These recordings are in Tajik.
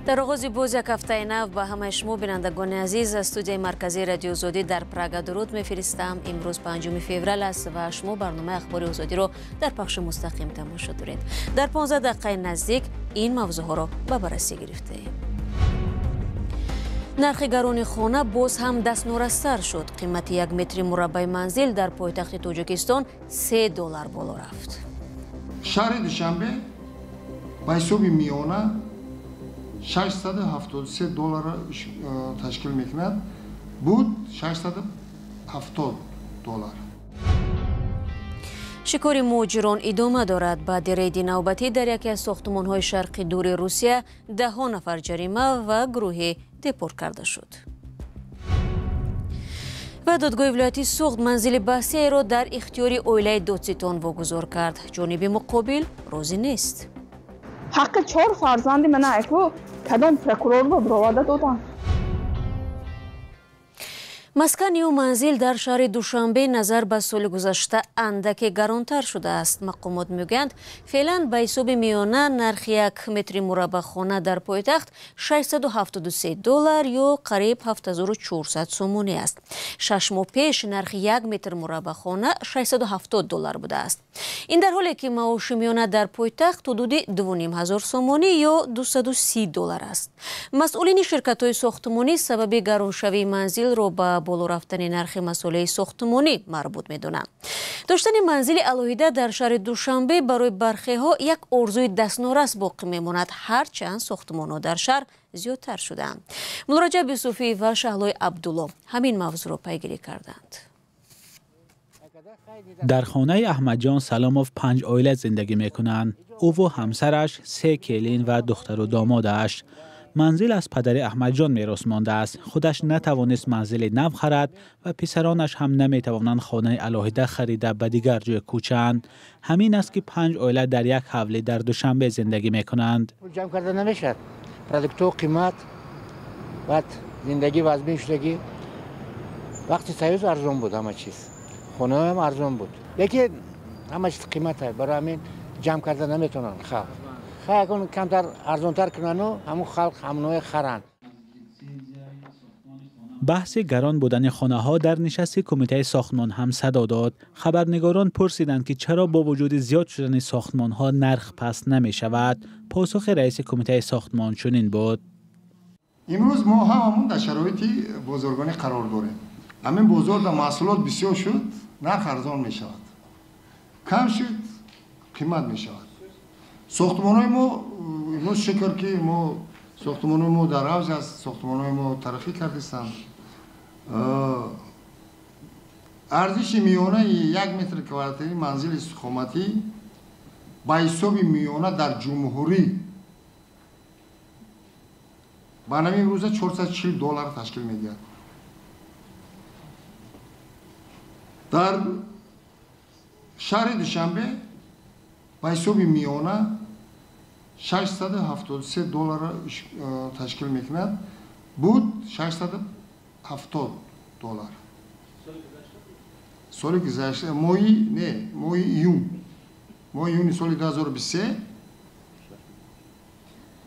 Дар оғози боз як ҳафтаи нав ба ҳамаи шумо бинандагони азиз аз студияи марказии Радиои Озодӣ дар Прага дуруд мефиристам. Имрӯз 5 феврал аст ва шумо барномаи Ахбори Озодиро дар пахши мустақим тамошо доред. Дар 15 дақиқаи наздик ин мавзӯъҳоро ба баррасӣ гирифтаем. Нархи гарони хона боз ҳам дастнорастар шуд. Қимати як метри мураббаи манзил дар пойтахти Тоҷикистон $3 боло рафт. Шаҳри Душанбе ба ҳисоби миёна $673 ташкил мекунад, буд $670. Шикори муҳоҷирон идома дорад. Баъди рейди навбатӣ дар яке аз сохтмонҳои шарқи дури Русия даҳҳо нафар ҷарима ва гурӯҳе депорт карда шуд. Ва додгоҳи вилояти Суғд манзили баҳсияеро дар ихтиёри оилаи додситон вогузор кард. Ҷониби муқобил розӣ нест. Ҳаққи 4 фарзанди ман айку кадом прокурорро бироварда доданд. Маскан ё манзил дар шаҳри Душанбе назар ба соли гузашта андаке гаронтар шудааст. Мақомот мегӯянд, феълан ба ҳисоби миёна нархи як метри мураббаъ хона дар пойтахт $673 ё қариб 7400 сомонӣ аст. 6 моҳ пеш нархи як метр мураббаъ хона $670 будааст. Ин дар ҳоле ки маоши миёна дар пойтахт ҳудуди 2500 сомонӣ ё $230 аст. Масъулини ширкатҳои сохтмонӣ сабаби гароншавии манзилро ба боло рафтани нархи масолеҳи сохтмонӣ марбут медонанд. Доштани манзили алоҳида дар шаҳри Душанбе барои бархеҳо як орзуи дастнорас боқӣ мемонад, ҳарчанд сохтмонҳо дар шаҳр зиёдтар шудаанд. Муллораҷаб Юсуфӣ ва Шаҳлои Абдулло ҳамин мавзӯъро пайгирӣ карданд. Дар хонаи Аҳмадҷон Саломов 5 оила зиндагӣ мекунанд. Ӯву ҳамсараш, 3 келин ва духтару домодаш. Манзил аз падари Аҳмадҷон мерос мондааст. Худаш натавонист манзили нав харад ва писаронаш ҳам наметавонанд хонаи алоҳида харида ба дигар ҷой кӯчанд. Ҳамин аст ки 5 оила дар як ҳавлӣ дар Душанбе зиндагӣ мекунанд. Пул ҷамъ карда намешавад. Продуктҳо қимат, баъд зиндагӣ вазмин шудагӣ. Вақти союз арзон буд ҳама чиз. Хонаҳоям арзон буд. Лекин ҳама чиз қимат аст. Барои ҳамин ҷамъ карда наметавонанд халқ. Ягон камтар арзонтар кунану ҳамун халқ ҳамоное харанд. Баҳси гарон будани хонаҳо дар нишасти кумитаи сохтмон ҳам садо дод. Хабарнигорон пурсиданд, ки чаро бо вуҷуди зиёд шудани сохтмонҳо нарх паст намешавад. Посухи раиси кумитаи сохтмон чунин буд. Имрӯз мо ҳамамон дар шароити бозоргонӣ қарор дорем. Ҳамин бозор дар маҳсулот бисёр шуд, нарх арзон мешавад. Кам шуд, қимат мешавад. Сохтмонҳои мо имрӯз шукр ки мо сохтмонҳои мо дар авҷ аст, сохтмонҳои мо тараққӣ кардистанд. Арзиши миёнаи як метр квадратии манзили истиқоматӣ ба ҳисоби миёна дар ҷумҳурӣ ба нави имрӯза $440 ташкил медиҳад. Дар шаҳри Душанбе ба ҳисоби миёна $673 ташкил мекунад, буд $670. Соли гузашта моҳи июни соли 2023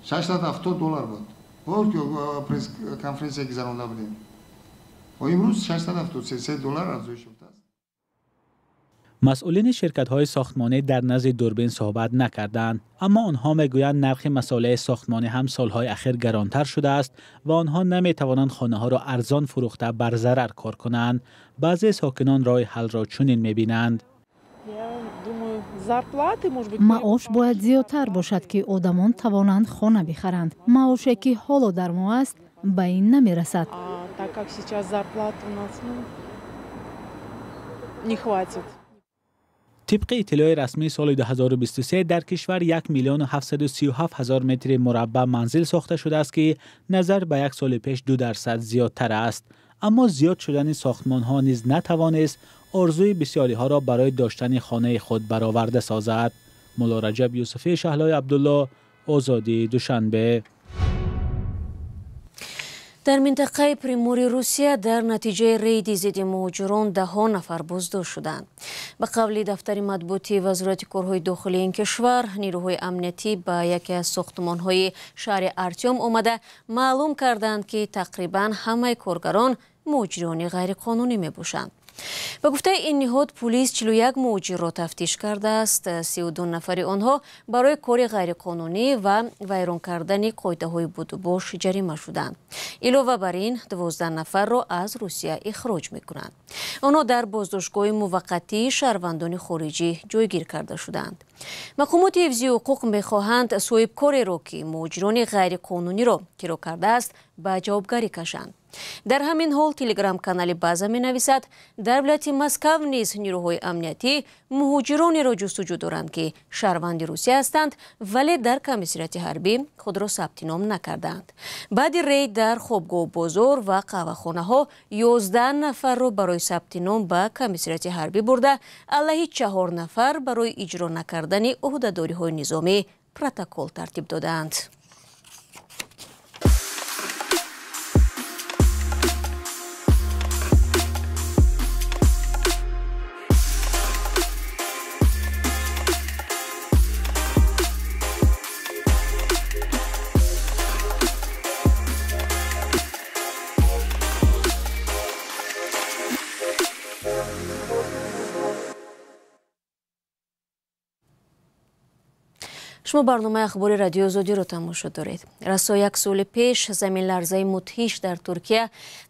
$670 буд. Бор ки пресс-конференсия гузаронда будем. Ва имрӯз $673 афзоиш ёфтааст. Масъулини ширкатҳои сохтмонӣ дар назди дурбин суҳбат накарданд, аммо онҳо мегӯянд нархи масолеҳи сохтмонӣ ҳам солҳои ахир гаронтар шудааст ва онҳо наметавонанд хонаҳоро арзон фурӯхта бар зарар кор кунанд. Баъзе сокинон роҳи ҳалро чунин мебинанд. Маош бояд зиёдтар бошад, ки одамон тавонанд хона бихаранд. Маоше ки ҳоло дар мо аст, ба ин намерасад. Тибқи иттилои расмии соли 2023 дар кишвар 1 737 000 метри мураббаъ манзил сохта шудааст, ки назар ба як соли пеш 2% зиёдтар аст. Аммо зиёд шудани сохтмонҳо низ натавонист орзуи бисёриҳоро барои доштани хонаи худ бароварда созад. Муллораҷаб Юсуфӣ, Шаҳлои Абдулло, Озодӣ, Душанбе. Дар минтақаи Примории Русия дар натиҷаи рейди зидди муҳоҷирон даҳҳо нафар боздошт шуданд. Ба қавли дафтари матбуоти Вазорати корҳои дохилии ин кишвар, нерӯҳои амниятӣ ба яке аз сохтмонҳои шаҳри Артём омада маълум карданд, ки тақрибан ҳамаи коргарон муҳоҷирони ғайриқонунӣ мебошанд. Ба гуфтаи ин ниҳод, пулис 41 муҳоҷирро тафтиш кардааст. 32 нафари онҳо барои кори ғайриқонунӣ ва вайрон кардани қоидаҳои будубош ҷарима шуданд. Илова бар ин, 12 нафарро аз Русия ихроҷ мекунанд. Онҳо дар боздоштгоҳи муваққатии шаҳрвандони хориҷӣ ҷойгир карда шуданд. Мақомоти ҳифзи ҳуқуқ мехоҳанд соҳибкореро, ки муҳоҷирони ғайриқонуниро киро кардааст, ба ҷавобгарӣ кашанд. Дар ҳамин ҳол телеграм-канали База менависад, дар вилояти Москав низ нерӯҳои амниятӣ муҳоҷиронеро ҷустуҷӯ доранд, ки шаҳрванди Русия ҳастанд, вале дар комиссариати ҳарбӣ худро сабти ном накардаанд. Баъди рейд дар хобгоҳу бозор ва қаҳвахонаҳо 11 нафарро барои сабти ном ба комиссариати ҳарбӣ бурда, алайҳи 4 нафар барои иҷро накардани ӯҳдадориҳои низомӣ протокол тартиб додаанд. Шумо барномаи ахбори Радиои Озодиро тамошо доред. Расо як соли пеш заминларзаи мудҳиш дар Туркия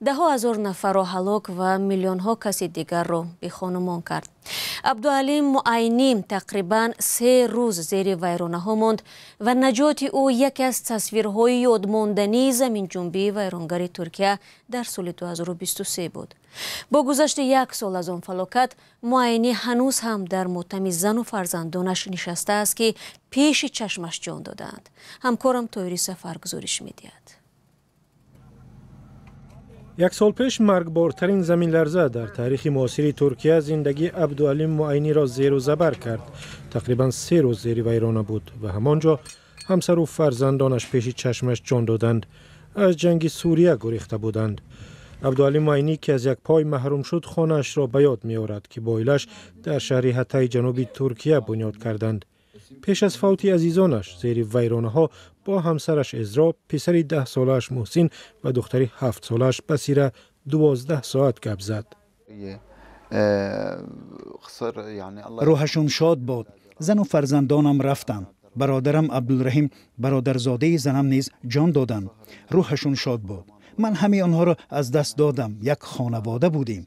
даҳҳо ҳазор нафарро ҳалок ва миллионҳо каси дигарро бехонумон кард. Абдуалим Муайнӣ тақрибан 3 рӯз зери вайронаҳо монд ва наҷоти ӯ яке аз тасвирҳои ёдмондании заминҷунбии вайронгари Туркия дар соли 2023 буд. Бо гузашти як сол аз он фалокат, Муайнӣ ҳанӯз ҳам дар мотами зану фарзандонаш нишастааст, ки пеши чашмаш ҷон додаанд. Ҳамкорам Тоири Сафар гузориш медиҳад. Як сол пеш маргбортарин заминларза дар таърихи муосири Туркия зиндагии Абдуалим Муайниро зеру забар кард. Тақрибан 3 рӯз зери вайрона буд ва ҳамон ҷо ҳамсару фарзандонаш пеши чашмаш ҷон доданд. Аз ҷанги Сурия гурехта буданд. Абдуалим Муайнӣ, ки аз як пой маҳрум шуд, хонаашро ба ёд меорад, ки бо оилааш дар шаҳри Ҳатаи ҷануби Туркия бунёд карданд. Пеш аз фавти азизонаш зери вайронаҳо бо ҳамсараш Эзро, писари 10-солааш Муҳсин ва духтари 7-солааш Басира 12 соат гап зад. Рӯҳашон шод буд. Зану фарзандонам рафтанд. Бародарам Абдулраҳим, бародарзодаи занам низ ҷон доданд. Рӯҳашон шод буд. Ман ҳамаи онҳоро аз даст додам. Як хонавода будем.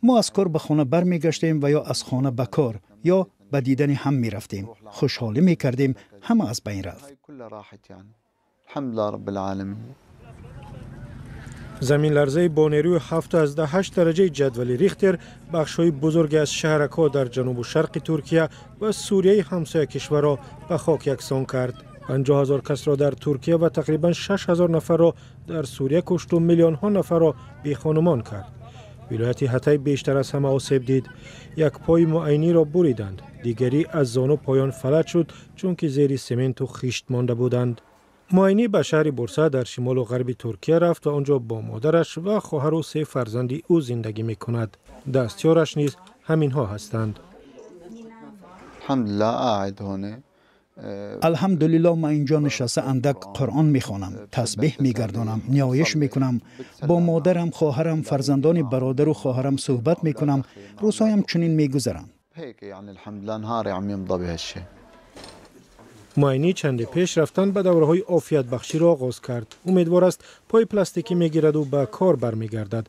Мо аз кор ба хона бармегаштем ва ё аз хона ба кор, ё ба дидани ҳам мерафтем. Хушҳолӣ мекардем. Ҳама аз байн рафт. Заминларзаи бо нерӯи 7,8 дараҷаи ҷадвали Рихтер бахшҳои бузурге аз шаҳракҳо дар ҷанубу шарқи Туркия ва Сурияи ҳамсоя кишварро ба хок яксон кард. 50 000 касро дар Туркия ва тақрибан 6 000 нафарро дар Сурия кушту миллионҳо нафарро бехонумон кард. Вилояти Ҳатай бештар аз ҳама осеб дид. Як пои Муайниро буриданд, дигарӣ аз зону поён фалаҷ шуд, чунки зери сементу хишт монда буданд. Муайнӣ ба шаҳри Бурса дар шимолу ғарби Туркия рафт ва он ҷо бо модараш ва хоҳару 3 фарзанди ӯ зиндагӣ мекунад. Дастёраш низ ҳаминҳо ҳастанд. Алҳамдулилло, ман инҷо нишаста андак Қуръон мехонам, тасбеҳ мегардонам, ниёиш мекунам, бо модарам, хоҳарам, фарзандони бародару хоҳарам суҳбат мекунам. Рӯзҳоям чунин мегузаранд. Муайнӣ чанде пеш рафтан ба давраҳои офиятбахширо оғоз кард. Умедвор аст, пои пластикӣ мегираду ба кор бармегардад.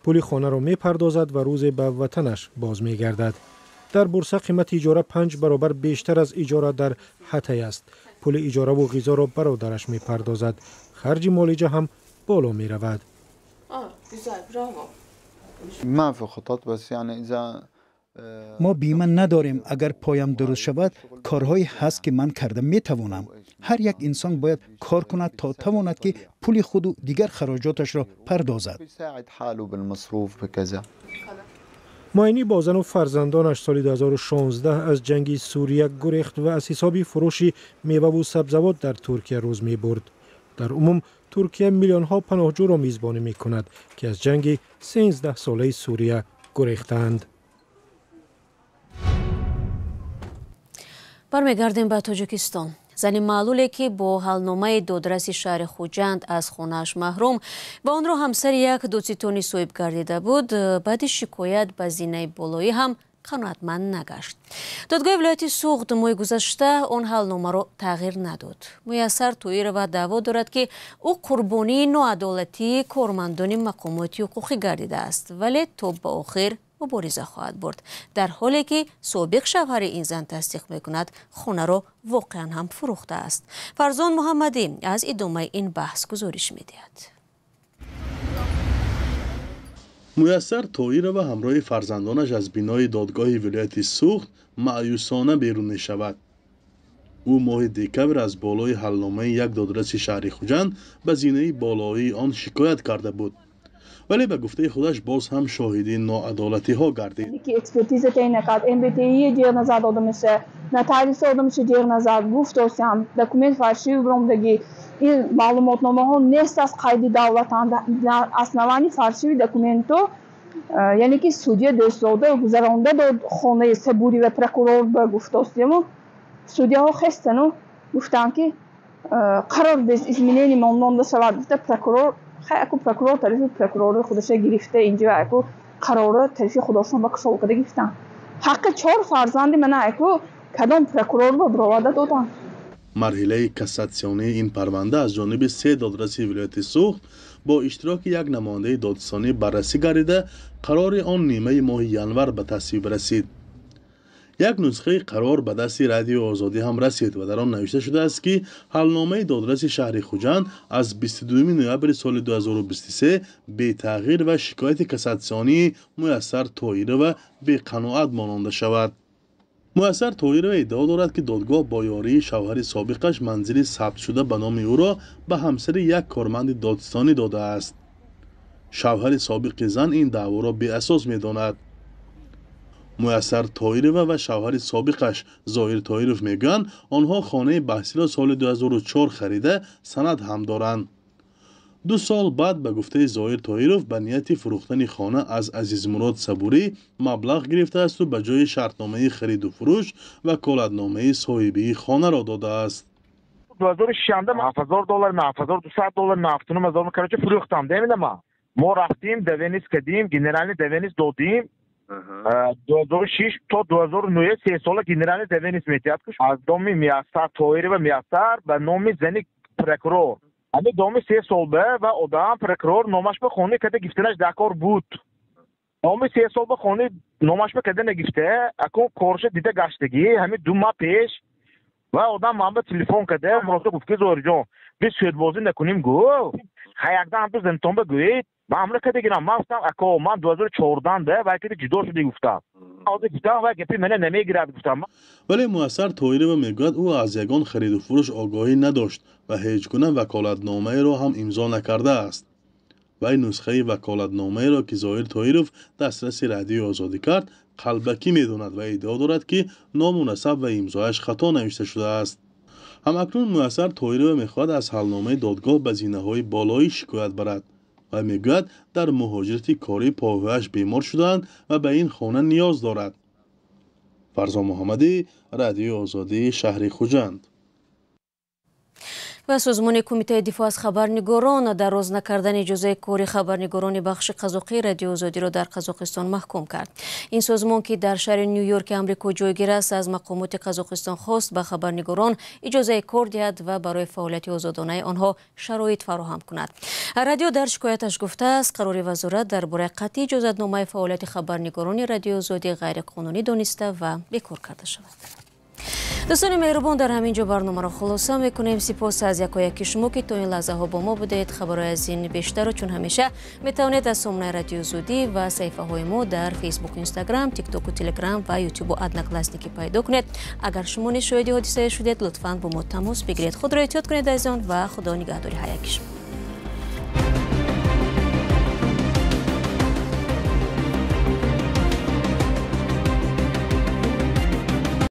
Пули хонаро мепардозад ва рӯзе ба ватанаш боз мегардад. Дар Бурса қимати иҷора 5 баробар бештар аз иҷора дар Ҳатай аст. Пули иҷораву ғизоро бародараш мепардозад. Харҷи муолиҷа ҳам боло меравад. Мо бима надорем. Агар поям дуруст шавад, корҳое ҳаст, ки ман карда метавонам. Ҳар як инсон бояд кор кунад, то тавонад, ки пули худу дигар хароҷоташро пардозад. Муайнӣ бо зану фарзандонаш соли 2016 аз ҷанги Сурия гурехт ва аз ҳисоби фурӯши меваву сабзавот дар Туркия рӯз мебурд. Дар умум Туркия миллионҳо паноҳҷӯро мизбонӣ мекунад, ки аз ҷанги 13-солаи Сурия гурехтаанд. Бармегардем ба Тоҷикистон. Зани маълуле, ки бо ҳалномаи додраси шаҳри Хуҷанд аз хонааш маҳрум ва онро ҳамсари як додситони соҳиб гардида буд, баъди шикоят ба зинаи болоӣ ҳам қаноатманд нагашт. Додгоҳи вилояти Суғд моҳи гузашта он ҳалномаро тағйир надод. Муяссар Тоирова даъво дорад, ки ӯ қурбонии ноадолатии кормандони мақомоти ҳуқуқӣ гардидааст, вале то ба охир мубориза хоҳад бурд, дар ҳоле ки собиқ шавҳари ин зан тасдиқ мекунад, хонаро воқеан ҳам фурӯхтааст. Фарзон Муҳаммадӣ аз идомаи ин баҳс гузориш медиҳад. Муяссар Тоирова ҳамроҳи фарзандонаш аз бинои додгоҳи вилояти Суғд маъюсона берун мешавад. Ӯ моҳи декабр аз болои ҳалномаи як додраси шаҳри Хуҷанд ба зинаи болоии он шикоят карда буд, вале ба гуфтаи худаш боз ҳам шоҳиди ноадолатиҳо гардид. Экспертиза тай накард, МБТИ ҷеғ назад одамиша, нотариус одамиша ҷеғ назад, гуфтосям, документ фальшивый бромдагӣ, ин маълумотномаҳо нест аз қайди давлатанд, основании фальшивый документу, яъне ки судья Дӯстзода гузаронда дод хонаи Сабурӣ ва прокурор ба гуфтосему, судьяҳо хестану гуфтанд, ки қарор без изменений монда шавад, гуфта прокурор аку прокурор тарафи прокурори худаша гирифта, инҷо аку қарорро тарафи худошон ба кушол карда гирифтанд. Ҳаққи чор фарзанди мана аку кадом прокурорро бироварда доданд. Марҳилаи кассатсионии ин парванда аз ҷониби се додраси вилояти Суғд бо иштироки як намояндаи додситонӣ баррасӣ гардида, қарори он нимаи моҳи январ ба тасвиб расид. Як нусхаи қарор ба дасти Радиои Озодӣ ҳам расид ва дар он навишта шудааст, ки ҳалномаи додраси шаҳри Хуҷанд аз 22 ноябри соли 2023 бетағйир ва шикояти кассатсионии Муяссар Тоирова беқаноат мононда шавад. Муяссар Тоирова иддао дорад, ки додгоҳ бо ёрии шавҳари собиқаш манзили сабтшуда ба номи ӯро ба ҳамсари як корманди додситонӣ додааст. Шавҳари собиқи зан ин даъворо беасос медонад. Муяссар Тоирова ва шавҳари собиқаш Зоҳир Тоиров мегӯянд, онҳо хонаи баҳсиро соли 2004 харида, санад ҳам доранд. 2 сол баъд ба гуфтаи Зоҳир Тоиров ба нияти фурӯхтани хона аз Азизмурод Сабурӣ маблағ гирифтаасту ба ҷои шартномаи хариду фурӯш ваколатномаи соҳибии хонаро додааст. 2006 $7000, $7200, $7500 короче фурӯхтам, демидама. Мо рафтим, доверенность кардим, генеральный доверенность додим. 2006 то 2009 се сола генеральный доверенность метиҳад. Аз доми Муяссар Тоирова Муяссар ба номи зани прокурор. Ами доми се сол ба ва одам прокурор номаш ба хонаи када гифтанаш дакор буд. Номи се сол ба хонаи номаш ба када нагифта, акун корша дида гаштагӣ, ҳами 2 моҳ пеш ва одам ман ба телефон када, муроза гуфт ки Зоҳирҷон, биз суҳбатбозӣ накунем гу. Ха якдам ҳам зантон ба гӯед, ман амр када гирам. Ман гуфтам ако, ман 2014 да вай када ҷудо шуда гуфтам. Ҳозир гуфтам вай гапи мана намегирад гуфтам. Вале Муяссар Тоирова мегӯяд, ӯ аз ягон хариду фурӯш огоҳӣ надошт ва ҳеҷ гуна ваколатномаеро ҳам имзо накардааст. Вай нусхаи ваколатномаеро, ки Зоҳир Тоиров дастраси Радиои Озодӣ кард, қалбакӣ медонад ва иддао дорад, ки ному насаб ва имзояш хато навишта шудааст. Ҳамакнун Муяссар Тоирова мехоҳад аз ҳалномаи додгоҳ ба зинаҳои болоӣ шикоят барад ва мегӯяд, дар муҳоҷирати корӣ пойҳояш бемор шудаанд ва ба ин хона ниёз дорад. Фарзон Муҳаммадӣ, Радиои Озодӣ, шаҳри Хуҷанд. Ва созмони Кумитаи дифоъ аз хабарнигорон дароз накардани иҷозаи кори хабарнигорони бахши қазоқии Радиои Озодиро дар Қазоқистон маҳкум кард. Ин созмон, ки дар шаҳри Нью-Йорки Амрико ҷойгир аст, аз мақомоти Қазоқистон хост ба хабарнигорон иҷозаи кор диҳад ва барои фаъолияти озодонаи онҳо шароит фароҳам кунад. Радио дар шикояташ гуфтааст, қарори вазорат дар бораи қатъи иҷозатномаи фаъолияти хабарнигорони Радиои Озодӣ ғайриқонунӣ дониста ва бекор карда шавад. Дӯстони меҳрубон, дар ҳамин ҷо барномаро хулоса мекунем. Сипос аз якояки шумо, ки то ин лаҳзаҳо бо мо будед. Хабарҳои аз ин бештарро чун ҳамеша метавонед аз сомонаи Радиои Озодӣ ва саҳифаҳои мо дар Фейсбук, Инстаграм, Тиктоку, Телеграм ва Ютубу Одноклассники пайдо кунед. Агар шумо низ шоҳиди ҳодисае шудед, лутфан бо мо тамос бигиред. Худро эҳтиёт кунед азизон ва Худо нигаҳдори ҳар яки шумо.